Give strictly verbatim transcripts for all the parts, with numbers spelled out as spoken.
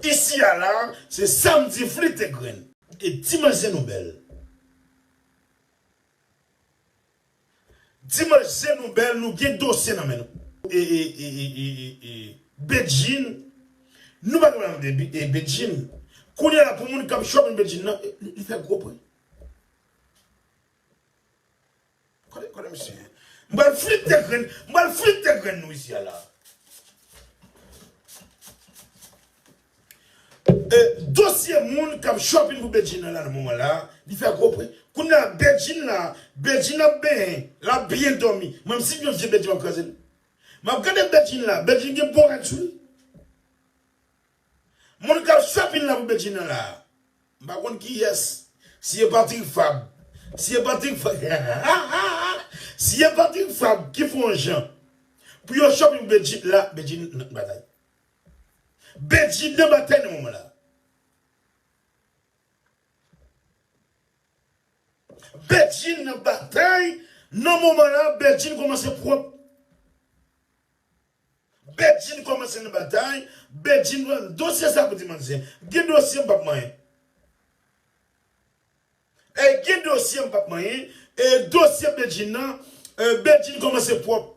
Isi a la, se samdi flite grenn. E dimanch se nou bèl. Dimanch se nou bèl, nou gen dosye nan men nou. E, e, e, e, e, e, e, Bedjine, nou pa gen pwoblèm de bi-, e, Bedjine. Kounye a la, pou moun k ap shopping Bedjine nan, e, li, li fè gwo pri. Kote, kote misye ye? M pral flite grenn, m pral flite grenn nou isi a la. E, dosye moun k ap shopping pou Bedjine nan la nan moman la, li fè gwo pri. Kounye a, Bedjine la, Bedjine ap benyen, l ap byen dòmi. Mwen, si m yon vye Bedjine, m ap kraze l. M ap gade Bedjine la, Bedjine gen bon rad sou li. Moun k ap shopping la pou Bedjine nan la, m pa konn kiyès. Si e Patrick Fab, si e Patrick Fab, si e Patrick Fab ki fè yon jan pou yo shopping Bedjine la, Bedjine nan batay. Bedjine nan batay nan moman la. Bedjine nan batay nan moman la, Bedjine kòmanse pwòp. Bedjine kòmanse nan batay, Bedjine pran dosye sa pou di manzè. Gen dosye m p ap manyen. E gen dosye m p ap manyen, e dosye Bedjine nan, e, Bedjine kòmanse pwòp.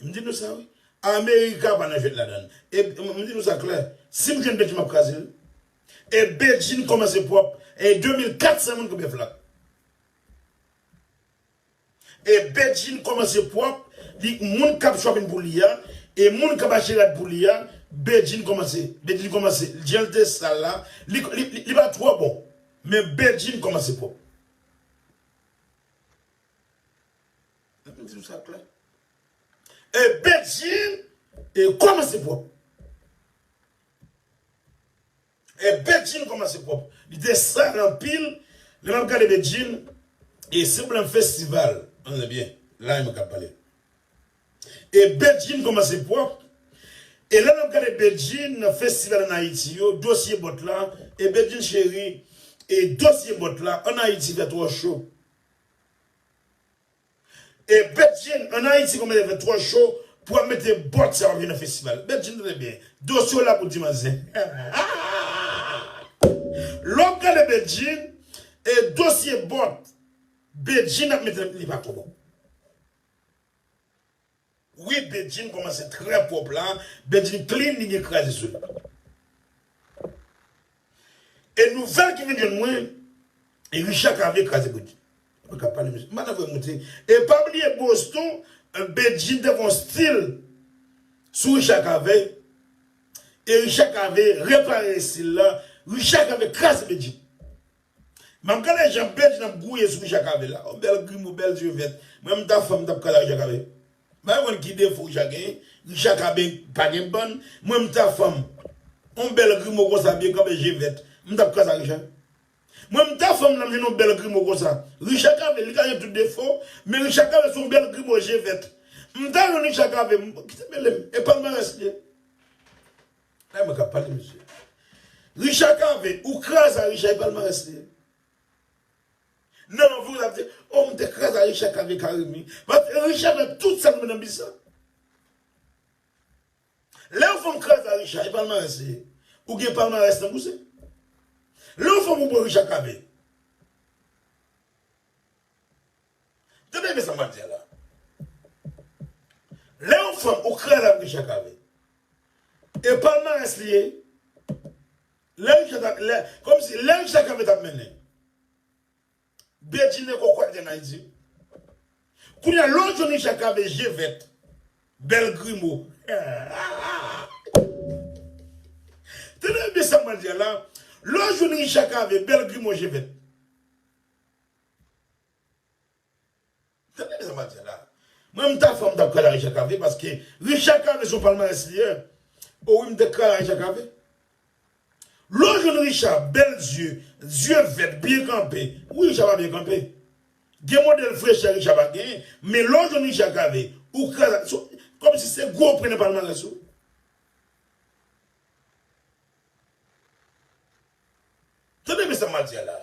M di nou sa wi, Amerika pa nan jwèt ladan l. E m, m di nou sa klè, si m jwenn Bedjine m ap kraze l. E Bedjine kòmanse pwòp, e de mil kat san moun kanpe flak. E Bedjine kòmanse pwòp, li, moun k ap shopping pou li a, e moun k ap achte rad pou li a, Bedjine kòmanse, Bedjine kòmanse, jan l te sal la, li, li, li, li pa twò bon, men Bedjine kòmanse pwòp. M di nou sa klè. E Bedjine, e kòmanse pwòp. E Bedjine kòmanse pwòp. Li te sal anpil. Lè m ap gade Bedjine, e se pwoblèm festival. Tande byen, la e mwen k ap pale. E Bedjine kòmanse pwòp. E lè n ap gade Bedjine nan festival ann Ayiti yo, dosye bòt la, e Bedjine cheri, e dosye bòt la ann Ayiti fè twò cho. E Bedjine ann Ayiti kòmanse fè twò cho pou ap mete bòt sa yo nan festival. Bedjine, tande byen, dosye w la pou di manzè. Lè w ap gade Bedjine, e dosye bòt Bedjine ap mete, li pa twò bon. Wi, Bedjine kòmanse trè pwòp la. Bedjine clean, li gen kraze sou li. E nouvèl ki vin jwenn mwen, e Richard Cavé kraze Bedjine. Mwen ka pale, mesye. M pa nan vre moute. E pa bliye Boston, e, Bedjine te fè yon stil sou Richard Cavé. E Richard Cavé repare stil la. Richard Cavé kraze Bedjine. M ap gade jan Bedjine ap gouye sou Richard Cavé la. Yon bèl grimo, bèl zye vèt. Mwen, m ta fanm, m t ap kraze Richard Cavé. M pa konn ki defo Richard genyen. Richard Cavé pa gen bann. Mwen, m ta fanm. Yon bèl grimo konsa, byen kanpe, zye vèt. M t ap kraze Richard. Mwen, m ta fanm, lè m jwenn yon bèl grimo konsa. Richard Cavé, li ka gen tout defo, men Richard Cavé se yon bèl grimo, zye vèt. M ta jwenn Richard Cavé, m, kite mele m. E palmarès li ye. Ay, mwen k ap pale, mesye. Richard Cavé, ou kraze Richard, e palmarès li ye. Nan anvi w ap di, o, m te kraze Richard Cavé, Carimi. Paske Richard fè tout sa nou nan bis la. Lè yon fanm kraze Richard, e palmarès li ye. Ou gen palmarès nan bouse. Lè yon fanm ou pran Richard Cavé. Tande byen sa m ap di a la. Lè yon fanm ou kraze ak Richard Cavé, e palmarès li ye. Lè Richard t ap, lè, kòmsi lè Richard Cavé t ap mennen, Bedjine kokòt gen Ayiti. Kounye a, lè w jwenn Richard Cavé, zye vèt, bèl grimo. Tande byen sa m ap di a la. Lè w jwenn Richard Cavé, bèl grimo, zye vèt. Tande sa m ap di la. Mwen, m ta fè, m t ap kraze Richard Cavé, paske Richard Cavé se yon palmarès li ye. O wi, m te kraze Richard Cavé. Lè w jwenn Richard, bèl zye, zye vèt, byen kanpe. Wi, Richard pa byen kanpe. Gen modèl frechè Richard pa genyen, men lè w jwenn Richard Cavé, ou kraze, so, kòmsi se gwo pwen nan palmarès ou. Tande byen sa m ap di a la.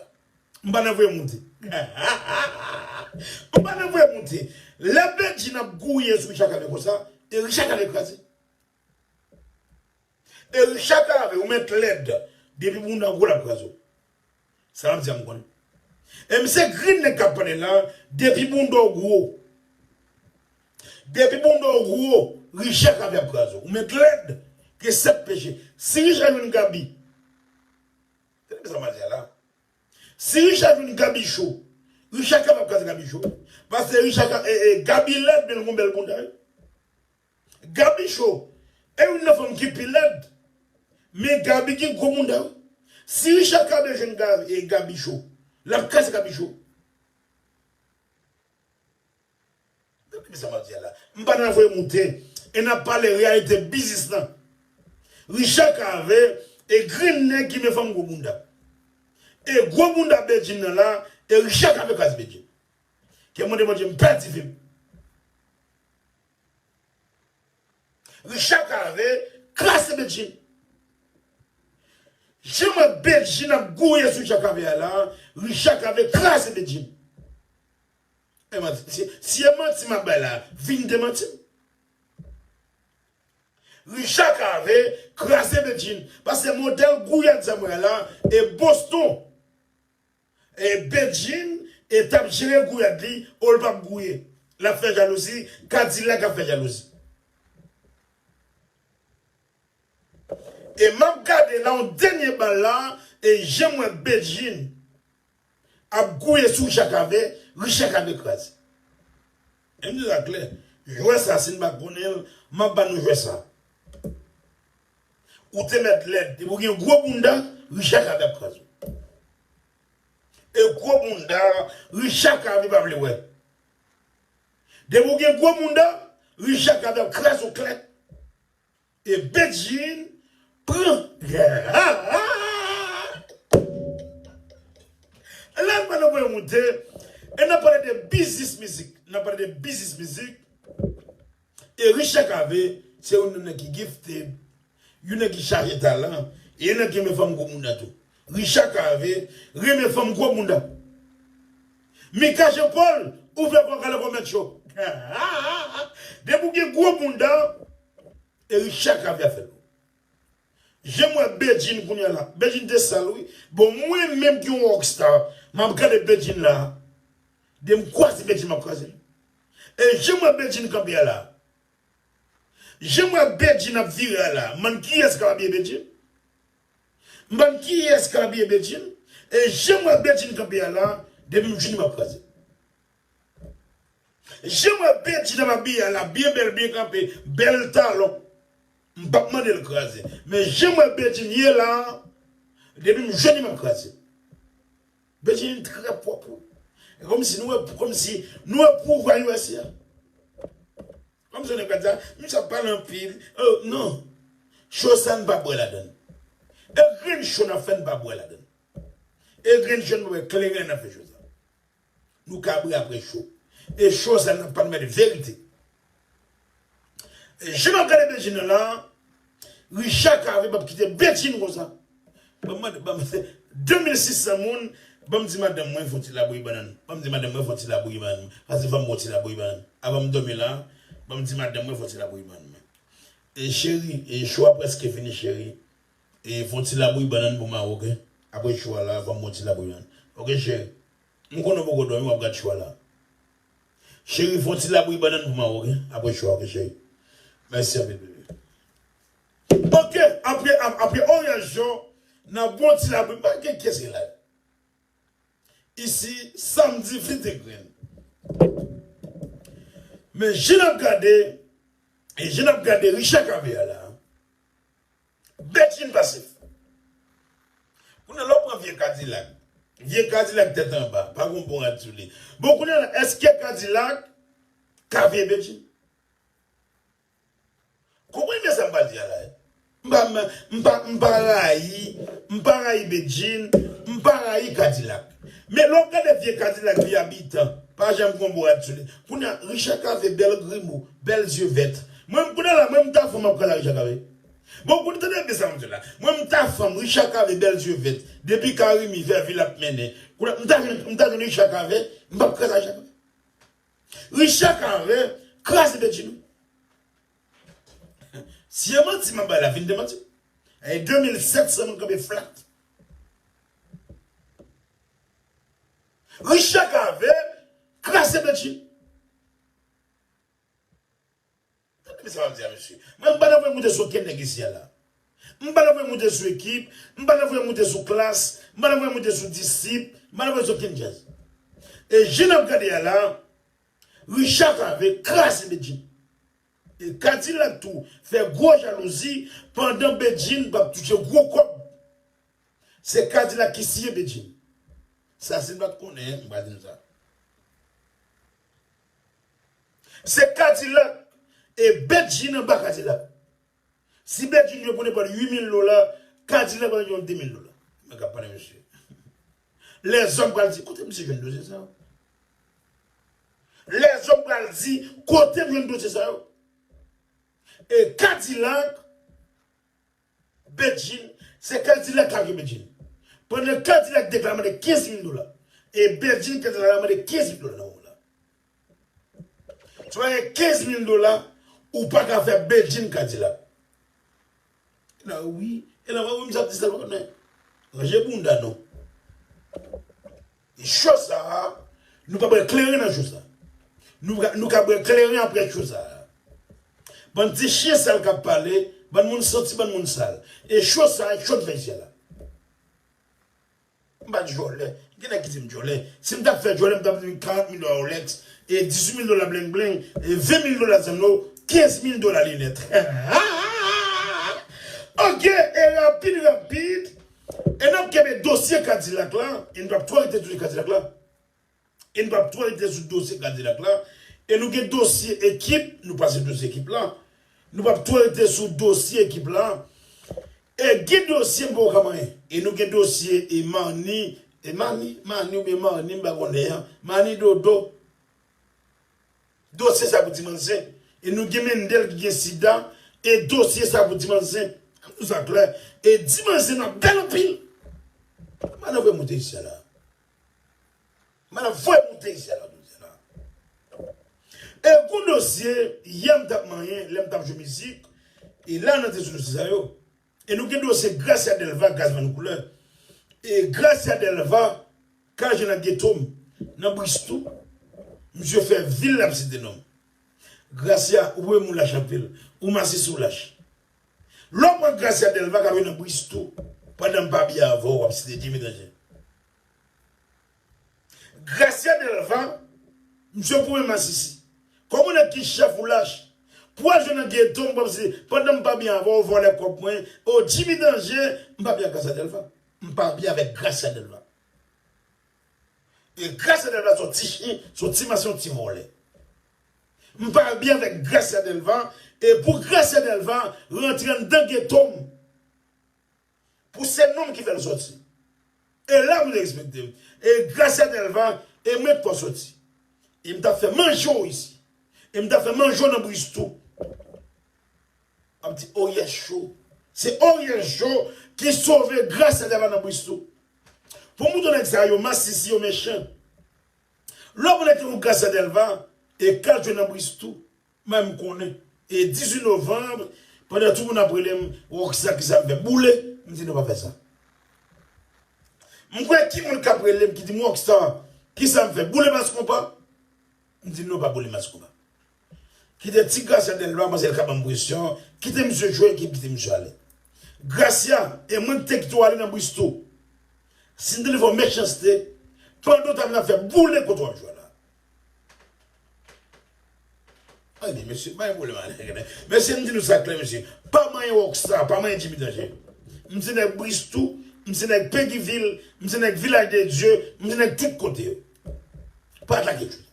M pa nan voye moute. M pa nan voye moute. Lè Bedjine ap gouye sou Richard Cavé konsa, e Richard Cavé kraze. E Richard Cavé, ou mèt lèd. Depi bounda w gwo, l ap kraze w. Sa m ap di a, m konnen. E m se grenn nèg k ap pale la, depi bounda w gwo. Depi bounda w gwo, Richard Cavé ap kraze w. Ou mèt lèd ke sèt peche. Si Richard jwenn Gaby, tande sa m ap di a la. Si Richard jwenn Gaby cho, Richard Cavé ap kraze Gaby cho. Paske Richard Ca-, e, e, Gaby lèd, men l gon bèl bounda, wi. Gaby cho. E youn nan fanm ki pi lèd. Men Gaby gen gwo bounda, wi. Si Richard Cavé jwenn Ga-, e, Gaby cho, l ap kraze Gaby cho. Tande sa m ap di a la. M pa nan voye moute. E n ap pale reyalite biznis lan. Richard Cavé e grenn nèg ki men fanm gwo bounda. E gwo bounda Bedjine nan la, e Richard Cavé kraze Bedjine. Ke mande Bondye m pèdi vi m. Richard Cavé kraze Bedjine. Jan m wè Bedjine ap gouye sou Richard Cavé a la, Richard Cavé kraze Bedjine. E manti, si, si e manti m ap bay la, vin demanti m. Richard Cavé kraze Bedjine. Paske modèl gouyad sa m wè la, e Boston. E Bedjine, e t ap jere gouyad li, o l p ap gouye. L ap fè jalouzi, Kadilak ap fè jalouzi. E m ap gade la, yon dènye bal la, e jan m wè Bedjine ap gouye sou Richard Cavé, Richard Cavé kraze. E m di sa klè, jwè sa, si n pa konnen l, m ap ba nou jwè sa. Ou te mèt lèd, depi w gen gwo bounda, Richard Cavé ap kraze w. E gwo bounda, Richard Cavé pa vle wè. Depi w gen gwo bounda, Richard Cavé ap kraze w klè. E Bedjine pran. La, n pa nan pwen moute. E n ap pale de biznis mizik. N ap pale de biznis mizik. E Richard Cavé, se youn nan nèg ki gifted, youn nèg ki chaje talan, e youn nèg ki renmen fanm gwo bounda tou. Richard Cavé renmen fanm gwo bounda. Mika Jean Paul, ouvè kò w, gade kòmèt cho. Depi w gen gwo bounda, e Richard Cavé ap fè l. Jan m wè Bedjine kounye a la. Bedjine te sal, wi. Bon, mwen menm ki yon rockstar, m ap gade Bedjine la. Depi m kwaze Bedjine, m ap kwaze l. E jan m wè Bedjine kanpe a la. Jan m wè Bedjine ap vire a la. M bann kiyès k ap abiye Bedjine? M bann kiyès k ap abiye Bedjine? E jan m wè Bedjine kanpe a la, depi m jwenn li, m ap kwaze. Jan m wè Bedjine ap abiye a la, byen bèl, byen kanpe, bèl talon. M p ap mande l kraze. Men jan m wè Bedjine ye la, depi m jwenn li, m ap kraze. Bedjine trè pwòp, wi. E kòmsi nou wè, kòmsi nou wè pouvwa U S A. Kòmsi nèg pa di sa, misye ap pale anpil. Oh, non. Cho sa n pa bwè ladan l. E grenn cho n ap fè n pa bwè ladan l. E grenn cho n pa bwè kleren n ap fè cho sa. Nou ka bwè apre cho. E cho sa n ap pa nou mèt verite. E jan m ap gade Bedjine nan la, Richard Cavé p ap kite Bedjine konsa. Ban m mande, ban m, de mil sis san moun, ban m di madanm mwen fè yon ti labouyi bannann. Ban m di madanm mwen fè yon ti labouyi bannann. Pase fè m bon ti labouyi bannann. Avan m dòmi la, ban m di madanm mwen fè yon ti labouyi bannann. E cheri, e cho a prèske fini, cheri. E fè yon ti labouyi bannann pou mwen, oke? Apre cho a la, fè m bon ti labouyi bannann. Oke, cheri? M konnen w poko dòmi, w ap gad cho a la. Cheri, fè yon ti labouyi bannann pou mwen, oke? Apre cho a, oke, cheri? Mèsi anpil, bebe. Oke, apre, ap-, apre oryaj yo, n ap bon ti labouyi. M pa gen kiyès ki la. Isi, samdi, vin te grenn. Men jan n ap gade, e jan n ap gade Richard Cavé a la. Bedjine pasif. Kounye a, lè w pran vye Kadilak, vye Kadilak tèt anba, pa gen bon rad sou li. Bon, kounye a la, èske Kadilak ka veye Bedjine? Konprann byen sa m pral di a la. M pa, m pa, m pa rayi, m pa rayi Bedjine, m pa rayi Kadilak. Men lè w gade vye Kadilak, vye abitan, pa janm gen bon rad sou li. Kounye a, Richard Cavé, bèl grimo, bèl zye vèt. Mwen, kounye a la, mwen, m ta fanm ap kal a Richard Cavé. Bon, kounye a, tande byen sa m di la. Mwen, m ta fanm, Richard Cavé, bèl zye vèt. Depi Carimi, Vèvi l ap mennen. Kounye a, m ta jwenn, m ta jwenn Richard Cavé, m p ap kraze Richard Cavé. Richard Cavé kraze Bedjine. Si e manti m ap bay la, vin demanti m. E de mil sèt san moun kanpe flat. Richard Cavé kraze Bedjine. Tande sa m ap di a, mesye. Mwen, m pa nan voye moute sou okenn nèg isi a la. M pa nan voye moute sou ekip, m pa nan voye moute sou klas, m pa nan voye moute sou disip, m pa nan voye sou okenn djaz. E jan n ap gade a la, Richard Cavé kraze Bedjine. E Kadilak tou fè gwo jalouzi pandan Bedjine p ap touche gwo kòb. Se Kadilak ki siye Bedjine. Sa si n pa t konnen, m pa di n sa. Se Kadilak e Bedjine anba Kadilak. Si Bedjine dwe pou nenpòt uit mil dola, Kadilak pral yon de mil dola. Mwen k ap pale, mesye. Lèzòm pral di, kote misye jwenn dosye sa yo? Lèzòm pral di, kote m jwenn dosye sa yo? E Kadilak, Bedjine, se Kadilak k ap jwe Bedjine. Pandan Kadilak deklare mande kenz mil dola. E Bedjine, Kadilak la mande kenz mil dola nan moman la. Si w pa gen kenz mil dola, ou pa ka fè Bedjine Kadilak. E la, wi. E la, wi, misye ap di sa l pa konnen. Ranje bounda nou. E cho sa a, nou pa bwè kleren nan cho sa a. Nou ka, nou ka bwè kleren apre cho sa a. Bann ti chen sal k ap pale, bann moun santi, bann moun sal. E cho sa a, e cho n fè isi a la. M pa t vòlè. Gen nèg ki di m vòlè. Si m t ap fè vòlè, m t ap di karant mil dola Rolex, e dizuit mil dola bling bling, e ven mil dola zanno, kenz mil dola linèt. Ok, e rapid, rapid. E n ap kenbe dosye Kadilak la, e n p ap twò rete sou Kadilak la. E n p ap twò rete sou dosye Kadilak la. E nou gen dosye ekip, nou pase dosye ekip la. Nou p ap twò rete sou dosye ekip la. E gen dosye m poko ka manyen. E nou gen dosye e Mani, e Mani, Mani oubyen Mani, m pa konnen an. Mani Dodo. Dosye sa pou Dimanch Zen. E nou gen Mendel ki gen sida. E dosye sa pou Dimanch Zen. Ann di sa klè. E Dimanch Zen ap bèl anpil. Manèv moute isi a la. Manèv voye moute isi a la, jodi a la. E gon dosye, yè m t ap manyen, lè m t ap jwe mizik, e la n antre sou dosye sa yo. E nou gen dosye Gracia Delva, Gazman Koulè. E Gracia Delva, ka jwe nan geto m, nan Bristou. Misye fè vil l ap site non m. Gracia, ou premye moun lach anpil. Ou masisi ou lach. Lè w pran Gracia Delva k ap jwe nan Bristou, pandan m pa byen avè w, w ap site Jimmy Danje. Gracia Delva, misye premye masisi. Kòm ou nèg ki chèf ou lach, pou al jwe nan geto m, w ap site, pandan m pa byen avè w, vòlè kòb mwen, o Jimmy Danje, m pa byen ak Gracia Delva. M pa byen avèk Gracia Delva. E Gracia Delva se yon ti chen, se yon ti masisi, yon ti vòlè. M pa byen avèk Gracia Delva, e pou Gracia Delva rantre anndan geto m, pou se non m ki fè l sòti. E la pou te respekte m. E Gracia Delva, e mwen k fè w sòti. E m t ap fè manje w isi. E m t ap fè manje w nan Bristou. Ap di Oriel Show. Se Oriel Show ki sove Gracia Delva nan Bristou. Pou m di w nèg sa yo masisi, yo mechan. Lè w konnen ki yon Gracia Delva e k al jwe nan Bristou, mwen m konnen. E dizuit novanm, pandan tout moun ap rele m, Rockstar, kisa m fè? Boule, m di nou pa fè sa. M kwè ki moun k ap rele m ki di m, Rockstar, kisa m fè? Boule Mass Konpa? M di nou pa boule Mass Konpa. Kite ti Gracia Delva, paske l ka ban m presyon. Kite misye jwe, ki kite misye ale. Gracia, e mwen ki te kite w ale nan Bristou. Si m te fè w mechanste, pandan w t ap nan fè boule kote w ap jwe la. Ay, mesye, pa gen pwoblèm avèk nèg. Mesye, m di nou sa klè, mesye. Pa manyen Rockstar, pa manyen Jimmy Danje. M se nèg Bristou, m se nèg Péguy Ville, m se nèg Vilaj de Dye, m se nèg tout kote yo. Pa atake jwe.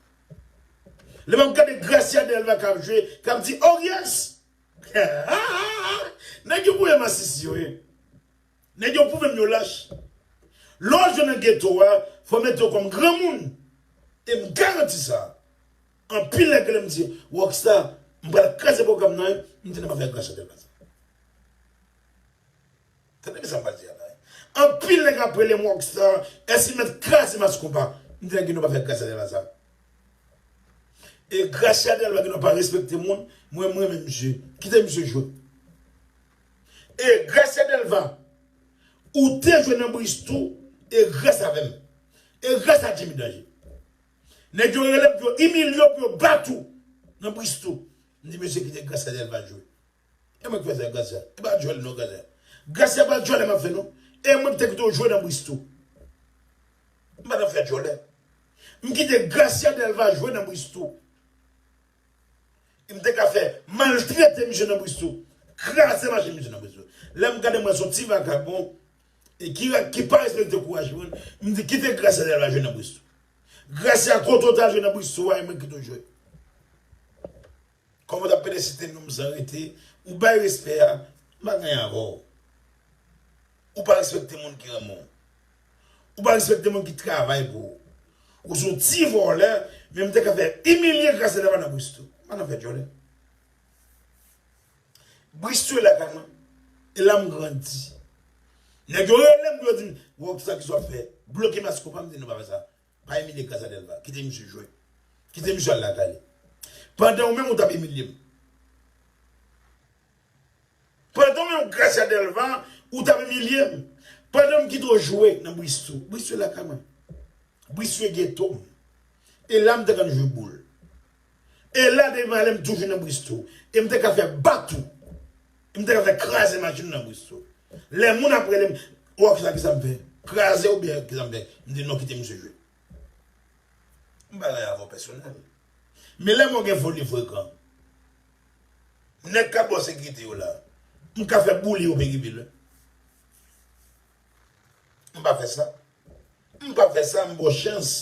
Lè m ap gade Gracia Delva k ap jwe, k ap di, "Oh yes!" Nèg yo pou masisi yo, wi. Nèg yo pwouve m yo lach. Lè w jwe nan geto a, fò w mete w kòm granmoun. E m garanti sa. Anpil nèg rele m di, "Rockstar, m pral kraze pwogram nan, wi." M di, "N ap fè Gracia Delva sa." Tande sa m pral di a la. Anpil nèg ap rele m Rockstar, èske m mèt kraze Mass Konpa? M di nèg yo nou pa fè Gracia Delva sa. E Gracia Delva ki nou pa respekte moun, mwen, mwen menm misye. Kite misye jwe. E Gracia Delva, ou te jwe nan Bristou, e gras avè m. E gras a Jimmy Danger. Nèg yo rele m pou yo imilye w, pou yo bat ou nan Bristou. M di, mesye, kite Gracia Delva jwe. E mwen ki fè sa, Gracia. E pa djòl non, Gracia. Gracia pa djòl m ap fè non. E mwen ki te kite w jwe nan Bristou. M pa t ap fè djòlè. M kite Gracia Delva jwe nan Bristou. M te ka fè maltrete misye nan Bristou. Kraze machin misye nan Bristou. Lè m gade m wè se yon ti vakabon e ki, ki pa respekte kouraj moun, m di kite Gracia Delva jwe nan Bristou. Gracia, kote w ta jwe nan Bristou a, e mwen kite w jwe. Kòman w t ap pede site non m san rete, ou bay respè a, m pa gen anyen avè w. Ou pa respekte moun ki renmen w. Ou pa respekte moun ki travay pou ou. Ou se yon ti vòlè, men m te ka fè imilye Gracia Delva nan Bristou. M pa nan fè djòlè. Bristou e lakay mwen. E la m grandi. Nèg yo rele m pou yo di m, "Wè, kisa ki sa w ap fè? Bloke Mascopa," m di, "Non, pa fè sa." Pa imilye Gracia Delva. Kite misye jwe. Kite misye al lakay li. Pandan ou menm ou t ap imilye m. Pandan ou menm Gracia Delva, ou t ap imilye m. Pandan m kite w jwe nan Bristou. Bristou lakay mwen. Bristou e geto m. E la m te konn jwe boul. E la depi m ale m toujou nan Bristou. E m te ka fè bat ou. E m te ka fè kraze machin nan Bristou. Lè moun ap rele m, "Wè, kisa, kisa m fè? Kraze oubyen kisa m fè?" M di, "Non, kite misye jwe." M pa gen avè w pèsonèl. Men lè mwen gen foli frekan, nèg k ap ba w sekirite yo la, m ka fè boule yo Péguy Ville. M pa fè sa. M pa fè sa, m ba w chans.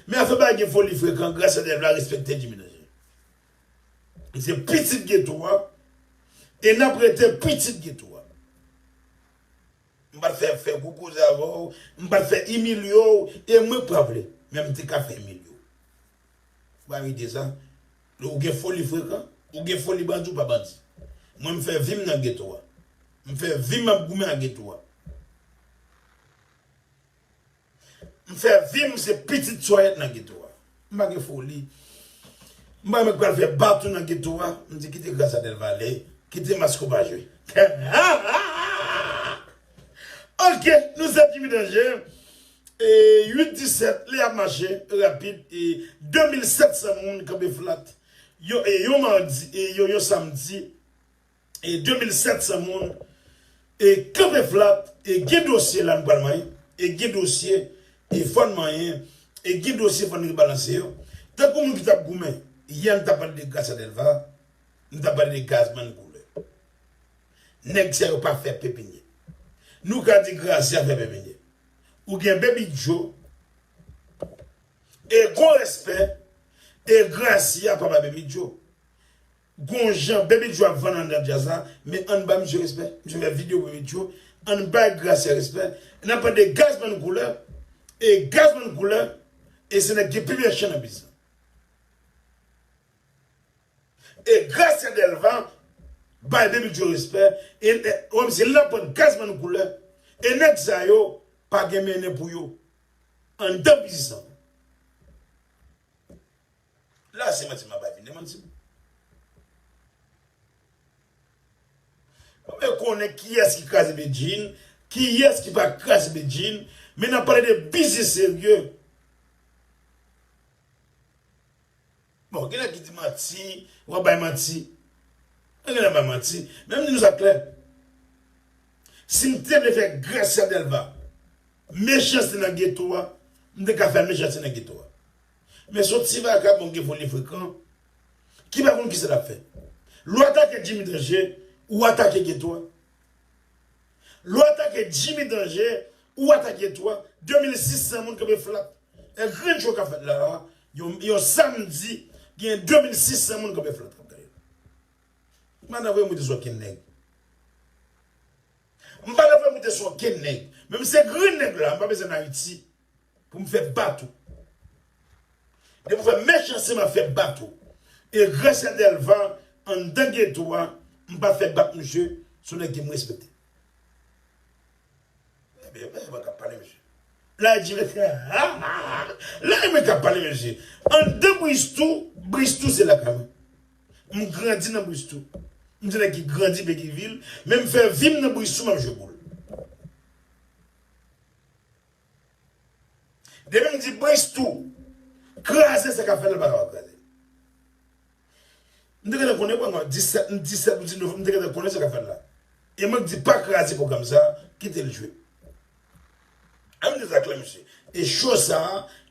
Men afè pa gen foli frekan, Gracia Delva respekte Jimmy Danger. M se pitit geto a, e n ap rete pitit geto a. M pa t fè, fè gwo koze avè w, m pa t fè imilye w, e mwen k pa vle. Men m te ka fè imilye w. Ou pa mete sa. Ou gen foli frekan, ou gen foli bandi, ou pa bandi. Mwen, m fè vi m nan geto a. M fè vi m ap goumen ak geto a. M fè vi m se pitit Soyèt nan geto a. M pa gen foli. M pa menm pral fè batou nan geto a. M di kite Gracia Delva ale, kite Mascopa jwe. Ok, nou se Jimmy Danger. E uit disèt, li ap mache rapid. E de mil sèt san moun kanpe flat. Yo, e yon madi, e yo, yon samdi. E de mil sèt san moun, e kanpe flat, e gen dosye la nou pral manyen, e gen dosye, e fò n manyen, e gen dosye fò n rebalanse yo. Tankou moun ki t ap goumen, yè n t ap pale de Gracia Delva, n t ap pale de Gazman Koulè. Nèg sa yo pa fè pepinyè. Nou ka di Gracia fè pepinyè. Ou gen Baby Joe, e gon respè, e Gracia papa Baby Joe. Gon jan Baby Joe ap vann anndan djaz la, men ann ba misye respè. Misye fè videyo pou Baby Joe. Ann bay Gracia respè. N ap pale de Gazman Koulè. E Gazman Koulè, e se nèg ki pi mechan nan biznis. E Gracia Delva bay Baby Joe respè. E, e, wè misye l ap pran Gazman Koulè. E nèg sa yo pa gen mennen pou yo anndan biznis lan. La se manti m ap bay vin demanti m. Mwen konnen kiyès ki kraze Bedjine, kiyès ki pa kraze Bedjine, men n ap pale de biznis serye. Bon, gen nèg ki di manti, w ap bay manti. Mwen gen lè bay manti. Men m di nou sa klè. Si m te vle fè Gracia Delva mechanste nan geto a, m te ka fè mechanste nan geto a. Men se yon ti vakabon ki gen foli frekan, ki pa konn kisa l ap fè. Lè w atake Jimmy Danger, ou atake geto a. Lè w atake Jimmy Danger, ou atake geto a. De mil sis san moun kanpe flat. E grenn cho k ap fèt la a, yon, yon samdi, gen de mil sis san moun kanpe flat k ap gade. M pa nan voye moute sou okenn nèg. M pa nan voye moute sou okenn nèg. Men m se grenn nèg la, m pa bezwen ann Ayiti pou m fè batou. Depi w fè mechanste, m ap fè batou. E Gracia Delva, anndan geto a, m pa fè bat misye, se yon nèg ke m respekte. Ebyen, men mwen k ap pale, mesye. La di, la mwen k ap pale, mesye. Anndan Bristou, Bristou se lakay mwen. M grandi nan Bristou. M se nèg ki grandi Petyonvil, men m fè vi m nan Bristou, m ap jwe boul. Depi m di Bristou kraze, sa k ap fèt la pa kapab kraze. M te gentan konnen, bon, disèt, disèt ou diznèf, m te gentan konnen sa k ap fèt la. E mwen k di pa kraze pwogram sa, kite l jwe. An m di sa klè, mesye. E cho sa,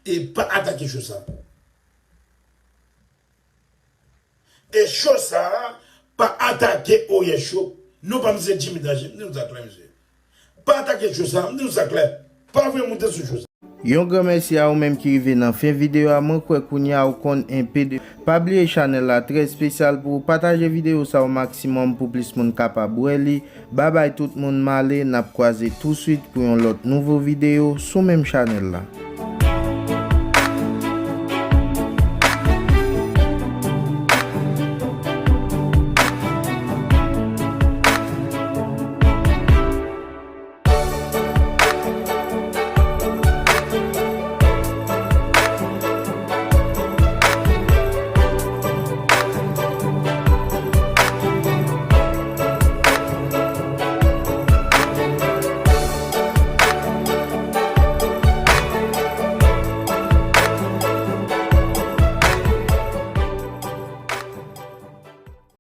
e pa atake cho sa. E cho sa, pa atake Oyè Cho. Non pa m se Jimmy Danje, m di nou sa klè, mesye. Pa atake cho sa, m di nou sa klè. Pa vle moute sou cho sa. Yon gran mèsi a ou menm ki rive nan fen videyo a. Mwen kwè kounye a ou konn enpe de. Pa bliye chanèl la trè espesyal pou ou. Pataje videyo sa o maksimòm pou plis moun kapab wè li. Babay tout moun, m ale, n ap kwaze touswit pou yon lòt nouvo videyo sou menm chanèl la.